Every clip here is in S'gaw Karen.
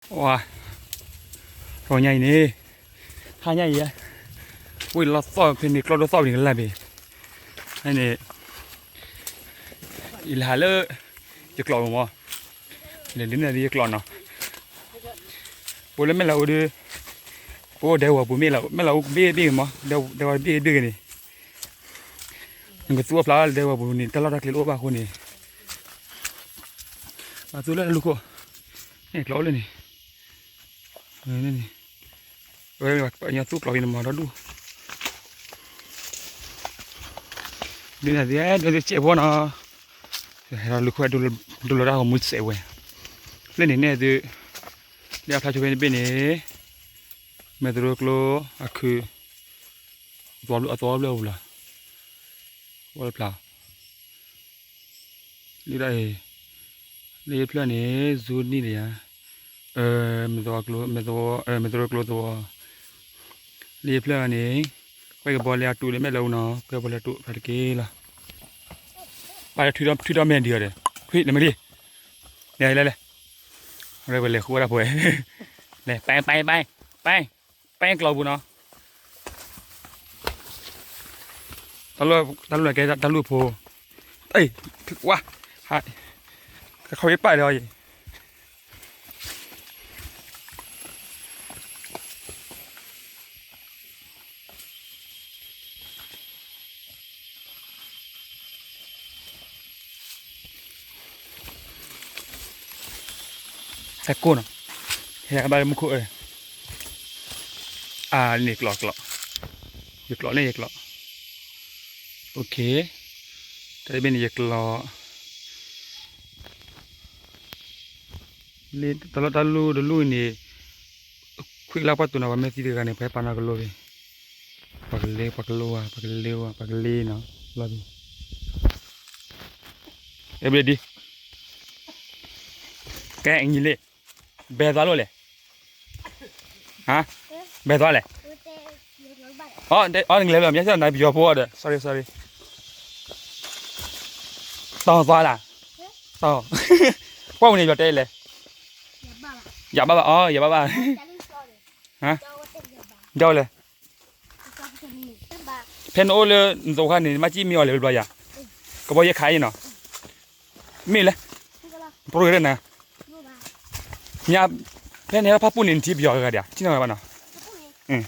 ဝါ, တနံၤညါအံၤန့ၣ်, ဟါညါအံၤ, ဝံၤလီၤသီၣ်ဖဲန့ၣ် ကျီဒိၣ်သီၣ်ဖဲန့ၣ်ကလၢ်ဘ့ၣ်, န့ၣ်, ယလဲၤဟးလၢ, ယကျိးမး, လဲၤဒ်န့ၣ်ဒ်ယကျိးနီၤ, ပလၢမဲၢ်လးအိၣ်ဒီး, ပအိၣ်ဒဲဝီၤပူၤမ့ၢ်လီၤ မဲၢ်လးအိၣ်ဘ့ၣ်ဘ့ၣ်မး, ဒဲဝီၤဘ့ၣ်ဘ့ၣ်ဂ့ၤန့ၣ်, နကသူအီၣ်ဖျါလၢဒဲဝီၤပူၤန့ၣ် တၢ်လီၢ်တၢ်ကျဲတအိၣ်ဘၣ်အဃိန့ၣ် ဘၣ်သူလၢတၢ်လူၢ်ခိၣ်, န့ၣ်ကျိးအိၣ်လၢန့ၣ်, ဝဲပှၤကညီသူကျိးဖဲန့ၣ်မၤဒီဒူၣ်, ဒ်န့ၣ်သ့ၣ် ဒ်န့ၣ်စဲးဖိနီၤ, ဟဲဒီးလူၢ်ခိၣ်ဒိလီၤတၢ်ဂီၤမူစဲးဝဲ, လၢန့ၣ်န့ၣ်သု, လၢအဖျါဆိဖဲန့ၣ်ဘ့ၣ်န့ၣ်, မဲၢ်သရိကျိ, အခုး, အသဝီဘျၢအိၣ်လီၤ, ဝဲဖျါ လၢဒၣ်အံၤ, လၢယဖျၢၣ်န့ၣ် ဇိနံၣ်လၢယၤ, မဲၢ်သရိကျိသဝီ, လၢယဖျၢၣ်န့ၣ်, ကွဲကဘီလၢအတူၢ်လၢမဲၢ်လၢအူနီၤ ကွဲကဘီလၢအတူၢ်ဖျါတက့ၢ်လီၤ, ပာ်ထွံၣ်ထီၣ်မဲာ်ဒံးအီၤဒီး, ထွံၣ်နမ့ၢ်လံ, လဲၤလဲၤလဲၤ, ဝဲလဲၤဃုဝဲဒၣ်ဖိဝဲ, လဲၤ ပၢ်ပၢ်ပၢ်, ပၢ်ကျိးပူၤနီၤ တၢ်လူၢ်န့ၣ်ကဲတၢ်လူၢ်ဖိ, ဝါ, ကခီဝဲပာ်လီၤအံၤ, ဟဲကိၢ်နီၤ, ဟဲဘၣ်လၢမူခိၣ်အၢ, အါန့ၣ်ကျိးကျိး, ယကျိးန့ၣ်ယကျိး, တၢ်တဘ့ၣ်န့ၣ်ယကျိး တၢ်လီၢ်တၢ်လူၢ်တလူၢ်န့ၣ်, ခွံကလါပှၢ်တိၤနီၤ ပှၤမ့ၢ်သံတဂၤန့ၣ် ပှၤဟဲပာ်နီၢ်ကလိဘ့ၣ်, ပှၤကလ့ ပှၤကလိဝါ ပှၤကလ့ဝါ ပှၤကလ့နီၤ, လီၤဘ့ၣ်, အဲဘ့ၣ်ဒ်, ကဲအံၤလံ, ဘဲသွားလို့လဲ, ဟါ, ဘဲသွားလဲ, အီ နကလဲၤဘျီ မ့ၢ်နပယီၤဖိဒီး sorry sorry, တောင်သွားလား, တောင်, ကွၢ်ဝဲန့ၣ် ပယီၤတဲလဲၣ်, ယဘၣ်ဘၣ်, အီ ယဘၣ်ဘၣ်, ဟါ, ဒီလဲၣ်, ဖဲနအိၣ်လၢနသိခါန့ၣ် မ့ၢ်ကံၣ်မ့ၢ်အီၤလဲၣ်ဘျီယၤ, ကဘီယဲခးအံၤနီၤ, မ့ၢ်လဲၣ်, ပရိကရဲၣ်နၤ, မ့ၢ်, ဖဲနဟဲဖၣ်ပူၣ်န့ၣ် နထံၣ်ပယီၤဂၤဒံးဧါ, ထံၣ်နီၢ်ဂၤဘၣ်နီၤ,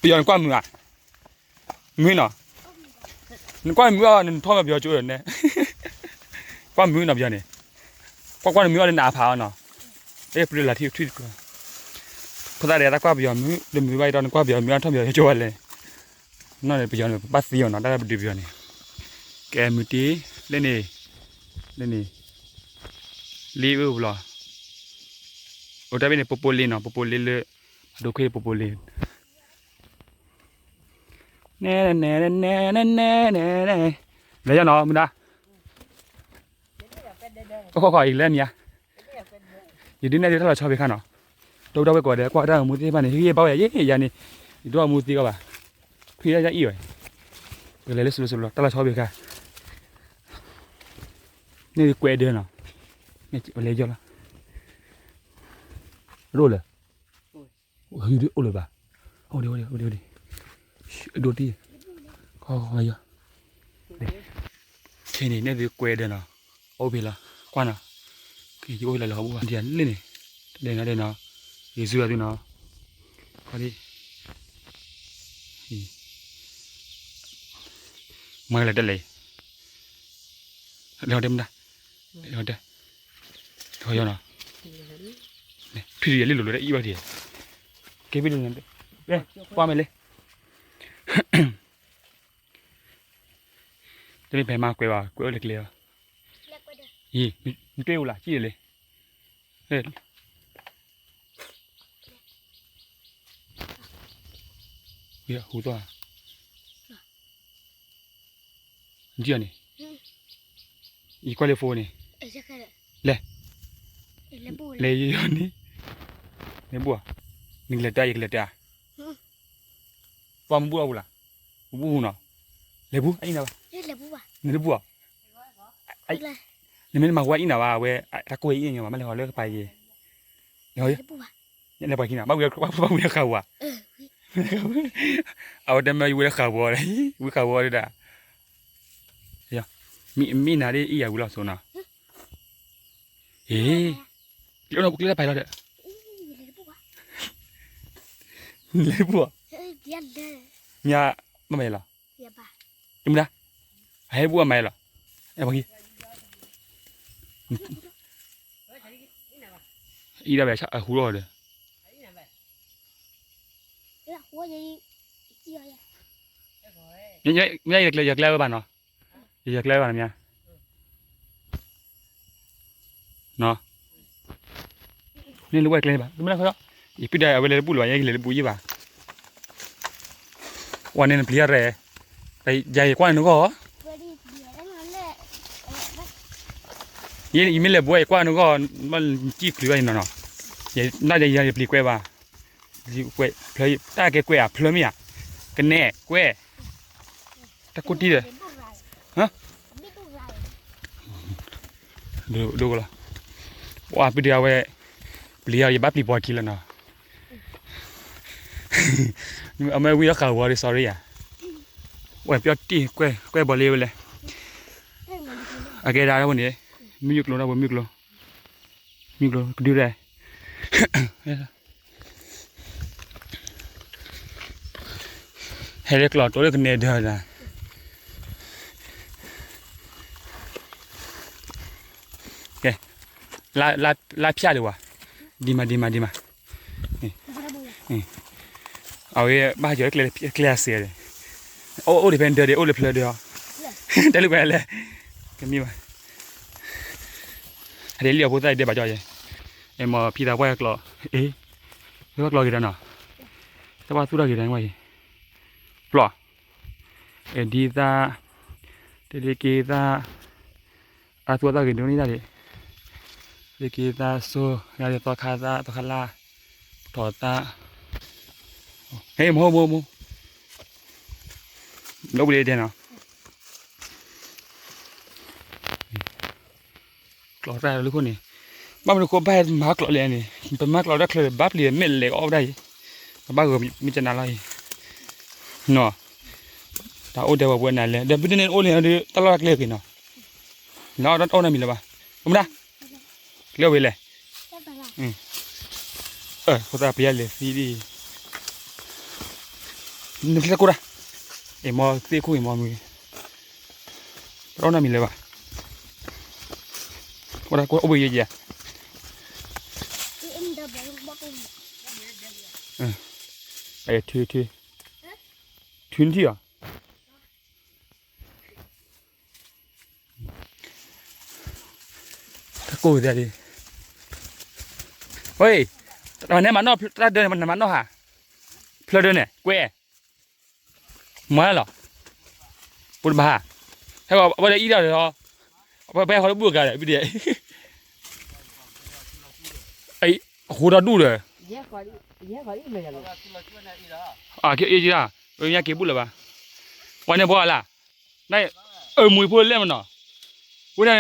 ပယီၤနကွၢ်မုာ်ဧါ, မုာ်နီၤ, နကွၢ်မုာ်အီၤ နထီၣ်မၤပယီၤကၠိန့ၣ်, ကွၢ်မုာ်နီၤပယီၤန့ၣ်, ကွၢ်ကွၢ်နမုာ်အီၤ နနးဖးအီၤနီၤ, အဲ ပဒုးလၢထံၣ်ထွံၣ်တကျိၤ, ဖိသၣ်ဒီးတၢ်ကွၢ်ပယီၤမုာ် တမုာ်ဘၣ်အံၤဒီး နကွၢ်ပယီၤမုာ်အီၤ ထီၣ်ပယီၤကၠိဝဲလဲၣ်, နီၢ်န့ၣ် ပယီၤန့ၣ် ဘၣ်သံအီၤနီၤ တၢ်ပဒုးပယီၤန့ၣ်, ကဲမုၢ်တ့ၢ်, လၢန့ၣ်, လၢန့ၣ်, လ့အၢဘျီ, အိၣ်တၢ်ဘ့ၣ်န့ၣ် ပိပိလ့နီၤ ပိပိလ့လၢ, အဒိခွ့ပိပိလ့ နဲနဲနဲနဲနဲနဲနဲ, လဲၤယီၤနီၤ မုၢ်ဒါ, အိၣ်ခိးခိးအံၤလဲၣ်မံၤဧါ, ယဒုးနဲၣ်ဒုးတၢ်လီၤဆီဖဲခါနီၤ, ဒီပုၢ်ဒီဝဲၢ်ကိးဂၤဒဲး ကွၢ်တၢ်ဂီၤမူသ့ၣ်တဖၣ်န့ၣ် ဟ့ၣ်ဂံၢ်ဘါဝဲယၤ ယဲယၤန့ၣ်, ယတအီမူသ့ကီးဘၣ်, ထွံၣ်တၢ်ယအံၣ်ဝဲ, ပကလဲၤလၢစလီၤစလီၤ တၢ်လီၤဆီဖဲခါ, န့ၣ်ကွဲးဒၢနီၤ, လဲၤယီၤလီၤ, ရိၣ်လၢ အိၣ်လၢၤဘၣ်, အိၣ်ဒံးအိၣ်ဒံးအိၣ်ဒံး, ဒိၣ်တံၢ်, ခီခီယီၤ, ခဲန့ၣ် နဲၣ်သုကွဲးဒၢနီၤ, အိၣ်ဖဲလီၤ, ကွၢ်နီၤ, ကယအိၣ်ဖဲလီၤလီၤဟီၣ်ဘူးဘၣ် ဒ်လဲၣ်န့ၣ်, တလဲၤနီၤဒဲးနီၤ, ယဇုအသုနီၤ, ခီဒံး, မၤကလဲၤတလဲၤ, လဲၤဟီၣ်ဒဲးမတၤ, လဲၤဟီၣ်ဒဲး, လဲၤဟီၣ်ယီၤနီၤ, ထွံၣ်ဒံးယလံၣ်လိၤလိၤတၢ်အံၣ်ဘၣ်ဒံး, ကဲဖဲဒ်န့ၣ်, ကွၢ်မဲာ်လံ တမ့ၢ်ဖဲမၤကွဲးဘၣ် ကွဲးအိၣ်လၢကျဲဘၣ်, ယံၤ, နတွ့ၢ်အိၣ်လၢ ကံၣ်လၢ, ဟူးသီၣ်, နထံၣ်အီၤန့ၣ်, ယကွၢ်လၢဖိန့ၣ်, လဲၤ, လဲၤယီၤန့ၣ်, လဲၤဘူၣ်ဧါ, နကလဲၤတၢ် ယကလဲၤတၢ်, ပှၤမ့ၢ်ဘူၣ်အီၣ်ပူၤလၢ်, ပဘူၣ်ဟူနီၤ, လဲၤဘူၣ်အအံၣ်နၤဘၣ်, နတဘူၣ်ဧါ, နမ့ၢ်တမၤဝဲအံၣ်နၤဘၣ် အဝဲတၢ်ကိၢ်အံၣ်ညီဘၣ် မ့ၢ်လဲၤဟီၤလၢကပၤယဲၢ်, လဲၤပှၤခံနီၤ, ဘၣ်ဝံၤဃးဝါ, အဝဲတမ့ၢ်ဝံၤဃးဝါ, ဝံၤဃးဝါဒၣ်, မ့ၢ်နၤဒ်အံၤယၤဝံၤလီၤစိနီၤ, အ့, ကျဲတၢ်ပာ်လီၤဒီး, လဲၤပူၤ, မ့ၢ်ဘၣ်မၤလီၤ, တမုဒၣ်, အဟဲဘူၣ်အမၤလီၤ, အံၤဒၣ်ဘၣ်အဟူလီၤဒီး, မ့ၢ်ယကျဲဝဲဘၣ်နီၤ, ယကျဲဝဲဘၣ်နီၤမ့ၢ်, န့ၣ်လၢဝဲကျဲဘၣ်, ယပုၢ်ဒီးအဝဲလဲၤတဘူၣ်လၢၤဘၣ်, ယကလဲၤတဘူၣ်ယဲၢ်ဘၣ်, ဝဲန့ၣ်နပျံၤအရဲၣ်, ယၤယကွၢ်နဂီၢ်, ယမ့ၢ်လဲၤဘှဲယကွၢ်နဂီၢ်, ဘၣ်စံၣ်ချုးဘၣ်နီၤနီၤ, နယၤယပျံၤကွဲဘၣ်, တၢ်ကဲကွဲဧါ ဖျၢၣ်မ့ၢ်ဧါ, ကနဲၣ်ကွဲ, တၢ်ကိးတံၢ်ဒီး, ဒိကလီၤ, ပှၤပဒုးအဝဲ, ပျံၤအီၤ ယဘၣ်ပျံၤပှၤခံလီၤနီၤ, အမ့ၢ်ဝံၤလီၤဃာ်ဝီၤဒီး sorry ယၤ, ဝဲပျီတံၢ်ကွဲဘီလ့ဝဲလဲၣ်, အကဲဒၣ်ဝဲန့ၣ်, မုၢ်ကျိၤနီၤ ပမုၢ်ကျိၤ, မုၢ်ကျိၤကဒုရဲၣ် ဟဲလၢကျီၢ်တိလၢကနဲၣ်ဒၢးဒၣ်, ကဲ, လါဖၠၣ်ဒံးဝဲ, ဒံးမး ဒံးမး ဒံးမး, အဝဲဘၣ်ဟဲကၠီၤလၢကျဲအစဲး, အိၣ်ဒံးဖဲဒၢးဒံး အိၣ်လၢဖျၢၣ်ဒံးအီၤ, တဲလၢကွဲးလဲၣ်, ကမ့ၢ်ဘၣ်, ဟဲဒ်လံအဖိသၣ်ဒဲးဘၣ်ကၠီယဲ, အဲၣ်မ့ၢ်ဖံသးပှၢ်ကျီၢ်, အ့, ဖဲပှၢ်ကျီၢ်ဂ့ၤတၢ်နီၤ, ဖဲပှၢ်သူၣ်ထီၣ်ဂ့ၤတၢ်န့ၣ်ဝဲအံၤ, ပျီၢ်, အဲၣ်ဒ်သၣ်, တဒ့က့သၣ်, အသူအသၣ်ဂ့ၤဒိၣ်န့ၣ်တၢ်ဒံး, တဒ့က့သၣ်စိ, သီခါသၣ် သီခါလၢ်, ထီၣ်သၣ်, ဟဲမိၢ်မိၢ်မိၢ်, နအိၣ်ဘှံးဒဲးနီၤ ကျီၢ်သၣ်လၢခိၣ်န့ၣ်, ဘၣ်မနုၤဃိဘၣ်ဟဲမၤကျီၢ်လဲၣ်န့ၣ်, ပမၤကျီၢ်တၢ်ချၢ ဘၣ်ပျံၤမဲာ်လဲၤအီၣ်ဝဲဒၣ်အံၤ, ပဘၣ်ဂဲၤမ့ၢ်ကနၣ်လီၤအံၤ, နီၤ, တၢ်အိၣ်ဒဲးဝဲပဝဲနၤလဲၣ် ဒီးဘုဒၣ်န့ၣ်အိၣ်လံဒီး တၢ်လီၢ်တၢ်ကျဲဂ့ၤနီၤ, နအိၣ်နီတမံၤလၢၤဘၣ်, ကမနၤ, ကျဲဝဲလဲၣ်, ဖိသၣ်ပယါလဲၤသံဒ်အံၤ, နဖျဲၣ်တၢ်ကိၢ်တၢ်, အံၤမ်သ့ၣ်ခိၣ်အံၤမ်မုၢ်, တအိၣ်နီတမံၤလၢၤဘၣ်, အိၣ်ဒၣ်ကိၢ်အိၣ်ဘှံးယဲၢ်ယဲၢ်, ထု, ထု, ထုနထံၣ်အီၤ တၢ်ကိၢ်သးဒ်, ဝဲ, နမၤနီၣ်တၢ်ဒၢန့ၣ် နမၤနီၣ်ဟါ, ဖျၢၣ်ဒၢန့ၣ် ကွဲ, မၤလီၤ, ပတဘၣ်, ဟဲဝဲဒၣ်အံၤဒီးလီၤ, ပဟဲဃီလၢဘူၣ်အဂၤဒီး ဘုဒၣ်, အဃိဒီဒူၣ်ဒီး, က့အ့ၣ်က့ၤဒၣ်, ညါက့ၤဘူၣ်လၢၤဘၣ်, ပှၤန့ၣ်ဘှီလၢ်, န, အမူၤဖိလဲၣ်မနီၤ, ဝဲဒၣ်,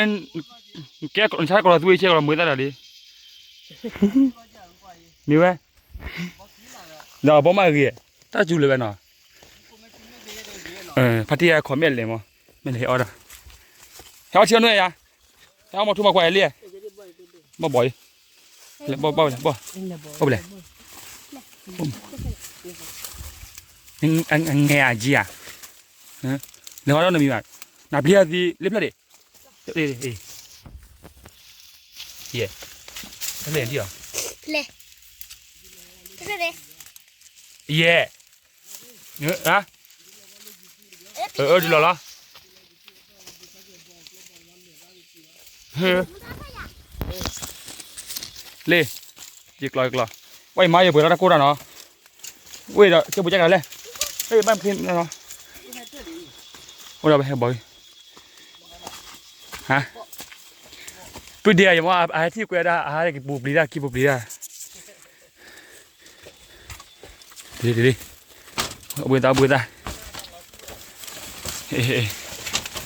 နဆါကလီၤသွံၣ်ဆဲကလီၤမုာ်သၣ်တၢ်လံ, မ့ၢ်ဝဲ, ဒီးဘီမးဂ့ၤ, တၢ်စူၤလၢၤဝဲနီၤ, ဖါတံၢ်ယါ comment လဲၣ်မး, မ့ၢ်လဲၤဟဲအီၣ်ဒီး, ဟဲအီၣ်ထံအီၣ်နွဲၣ်ယါ, ဟဲအီၣ်မီၤထူမီၤကွၢ်လံ, ဘီၣ်ဘီၣ်အံၤ, ဘီၣ်လဲၣ်, ဘီၣ်လဲၣ်, ငဲၤအကံၢ်ဧါ, လဲၤဟီဒီးနမံၤဘၣ်, နပျံၤအသံလၢဖျၢၣ်ဒံး, ယဲၢ်, အၢ ဒုးလီၤလီၤ, လ့, ယကျီၢ်ယကျီၢ်, ဝဲအံၤမၤယပှဲၤလီၤတၢ်ကိၢ်တၢ်နီၤ, ဝဲဒီးကဲပူၤကဲကၤလဲၣ်, ဘၣ်ဖဲ, အိၣ်ဒီးပဟဲဘီၣ်, ပုၢ်ဒ့ယမ့ၢ်အဟဲထံၣ်ကွဲးဒၣ် အဟဲက့ၤပူၤပျံၤတၢ် ခံပူၤပျံၤတၢ်, တလံ, အဘှံးသးဘှံးသး,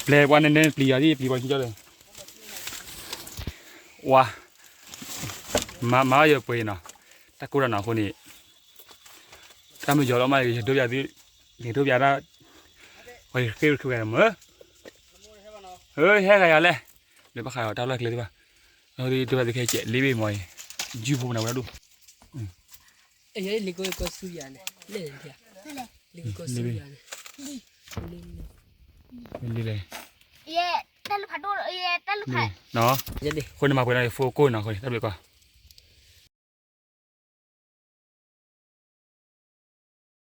ပျဲပှၤနဲနဲပျံၤယၤဒ်ပျံၤပှၤခံကီဒီး, ဝါ, မၤမၤအီၣ်ယပှဲၤနီၤ, တၢ်ကိၢ်တၢ်နီၤအဃိန့ၣ် တၢ်မ့ၢ်ယီၤလီၤမး ယဒိပၠးသု, ယဒိပၠးတၢ်, ဝဲယဃ့ၢ်ဝဲဃ့ၢ်ဝဲမ့ၢ်, ဟဲဂၤယၤလဲၣ်, လၢဘၣ်ဃးဒီးတၢ်လီၢ်ကျဲသ့ၣ်တဖၣ်, ဒိပၠးသုခဲအံၤကဲးလ့ဘ့ၣ်မ့ၢ်အံၤ, ယုၢ်ဖိမနုၤဝဲဒၣ်ဒိၣ်, လ့ကီကီဆူယၤန့ၣ်, လ့လဲၣ်, တၢ်လၢဖးဒိၣ်, အဃိန့ၣ်မၤပှဲၤဒီးယ phone ကိၢ်နီၤအဃိန့ၣ် တၢ်ဘျုးကီး